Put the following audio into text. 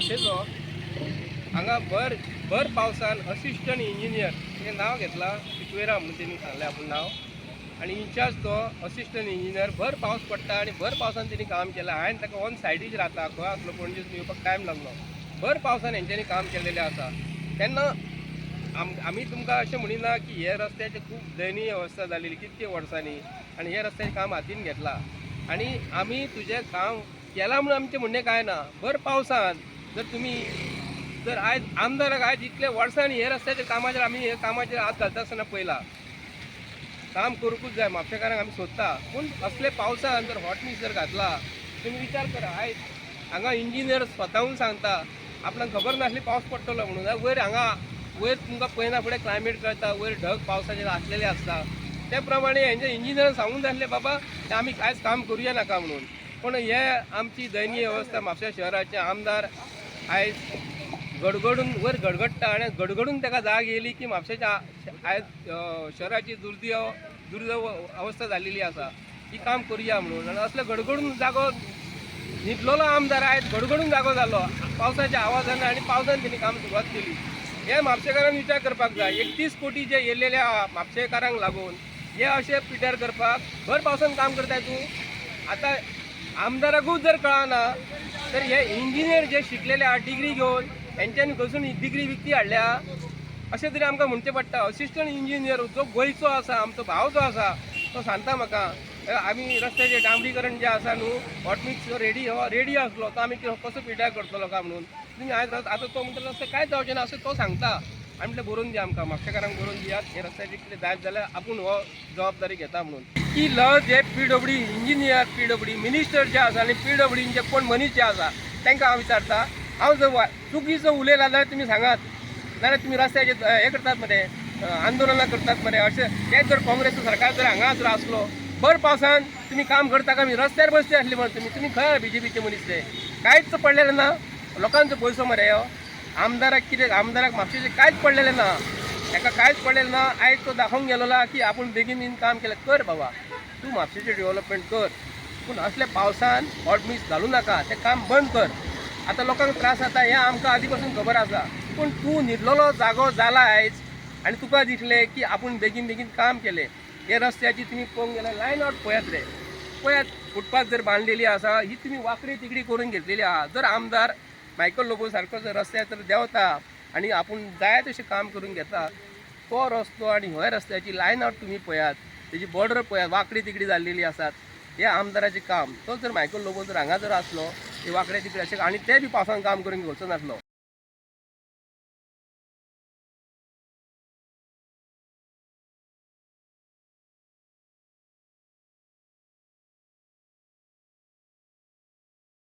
म्हापशेचो. हांगा भर भर पावसान असिस्टंट इंजिनियर, तेजें नांव घेतलां सिक्वेरा म्हणून तेणी सांगलें आपूण नांव, आनी इन्चार्ज तो असिस्टंट इंजिनियर. भर पावस पडटा आनी भर पावसान तेणी काम केलां. हांवें ताका ऑन सायडीच रावता, खंय आसलो पणजेसून येवपाक टायम लागलो. भर पावसान हेंच्यांनी काम केलेलें आसा. तेन्ना आमी तुमकां अशें म्हणिना की हे रस्त्याची खूब दयनीय अवस्था जालेली कितके वर्सांनी आनी हे रस्त्याचें काम हातीन घेतलां आनी आमी तुजें काम केलां म्हणून आमचें म्हणणें कांय ना. भर पावसान जर तुमी जर आयज आमदाराक आयज इतले वर्सांनी हे रस्त्याच्या कामाचेर आमी हे कामाचेर हात घालता आसतना पळयला. काम करूंकूच जाय म्हापशेकारांक आमी सोदता, पूण असले पावसान जर हॉट मिक्स जर घातला, तुमी विचार करा. आयज हांगा इंजिनियर स्वताहून सांगता आपणाक खबर नासली पावस पडटलो म्हणून. वयर हांगा वयर तुमकां पळयना फुडें क्लायमेट कळटा, वयर ढग पावसाचे आसलेले आसता. ते प्रमाणे हेंचे इंजिनियर सांगून जाल्ले, बाबा ते आमी कांयच काम करुया नाका म्हणून. पूण हे आमची दयनीय अवस्था म्हापशा शहराचे आमदार आयज गडगडून वयर गडगडटा आनी गडगडून ताका जाग येयली की म्हापशेच्या आयज शहराची दुर्दैव दुर्दैव अवस्था जाल्लेली आसा, ही काम करुया म्हणून. आनी असले गडगडून जागो न्हिदलेलो आमदार आयज गडगडून जागो जालो पावसाच्या आवाजान आनी पावसान तेणी काम सुरवात केली. हे म्हापशेकारान विचार करपाक जाय. 31 कोटी जे येयलेले आहा म्हापशेकारांक लागून, हे अशे पिड्ड्यार करपाक भर पावसान काम करताय तूं. आतां आमदाराकूच जर कळना तर हे इंजिनियर जे शिकलेले आहा डिग्री घेवन, हेंच्यांनी खंयसून डिग्री विकती हाडल्या अशें तरी आमकां म्हणचें पडटा. असिस्टंट इंजिनियर जो गोंयचो आसा, आमचो भाव जो आसा, तो सांगता म्हाका, आमी रस्त्याचें डांबरीकरण जें आसा न्हू, हॉट मिक्स रेडी रेडी आसलो तो आमी कसो पिड्ड्यार करतलो काय म्हणून. तुमी आयज आतां तो म्हणटा रस्ते कांयच जावचें ना अशें तो सांगता. आनी म्हटलें बरोवन दिया आमकां, म्हापशेकारांक बरोवन दियात, हे रस्त्याचें कितें जायत जाल्यार आपूण हो जबाबदारी घेता म्हणून. इतकी लज हे पीडब्ल्यूडी इंजिनियर, पीडब्ल्यूडी मिनिस्टर जे आसा आनी पीडब्ल्यूडीचे कोण मनीस जे आसा तांकां हांव विचारता, हांव जर चुकीचो उलयला जाल्यार तुमी सांगात, नाजाल्यार तुमी रस्त्याचेर हे करतात मरे, आंदोलनां करतात मरे. अशें तेच जर काँग्रेस सरकार जर हांगा जर आसलो, भर पावसान तुमी काम करता काय रस्त्यार बसचे आसले मरे तुमी. तुमी खंय बीजेपीचे मनीस ते? कांयच पडलेलें ना लोकांचो पयसो मरे हो. आमदाराक कितें, आमदाराक म्हापशेचें कांयच पडलेलें ना, ताका कांयच पडलेलें ना. आयज तो दाखोवंक गेलोला की आपूण बेगीन बेगीन काम केलें. कर बाबा, तूं म्हापशेचें डेवलपमेंट कर, पूण असल्या पावसान हॉट मिक्स घालूं नाका, तें काम बंद कर. आतां लोकांक त्रास जाता हें आमकां आदी पासून खबर आसा, पूण तूं न्हिदलेलो जागो जाला आयज आनी तुका दिसलें की आपूण बेगीन बेगीन काम केलें. हे रस्त्याची तुमी पळोवंक गेल्यार लायन आवट पळयात रे, पळयात. फुटपाथ जर बांदलेली आसा ही तुमी वांकडी तिकडी करून घेतलेली आहा. जर आमदार मायकल लोबो सारको जर रस्त्यार जर देंवता आनी आपूण जाय तशें काम करून घेता, तो रस्तो आनी ह्या रस्त्याची लायन आवट तुमी पळयात, तेजी बॉर्डर पळयात, वांकडी तिकडी जाल्लेली आसात. हे आमदाराचें काम. तो जर मायकल लोबो जर हांगा जर आसलो, ते वांकडे तिकडे अशें आनी ते बी पावसान काम करून घेवचो नासलो.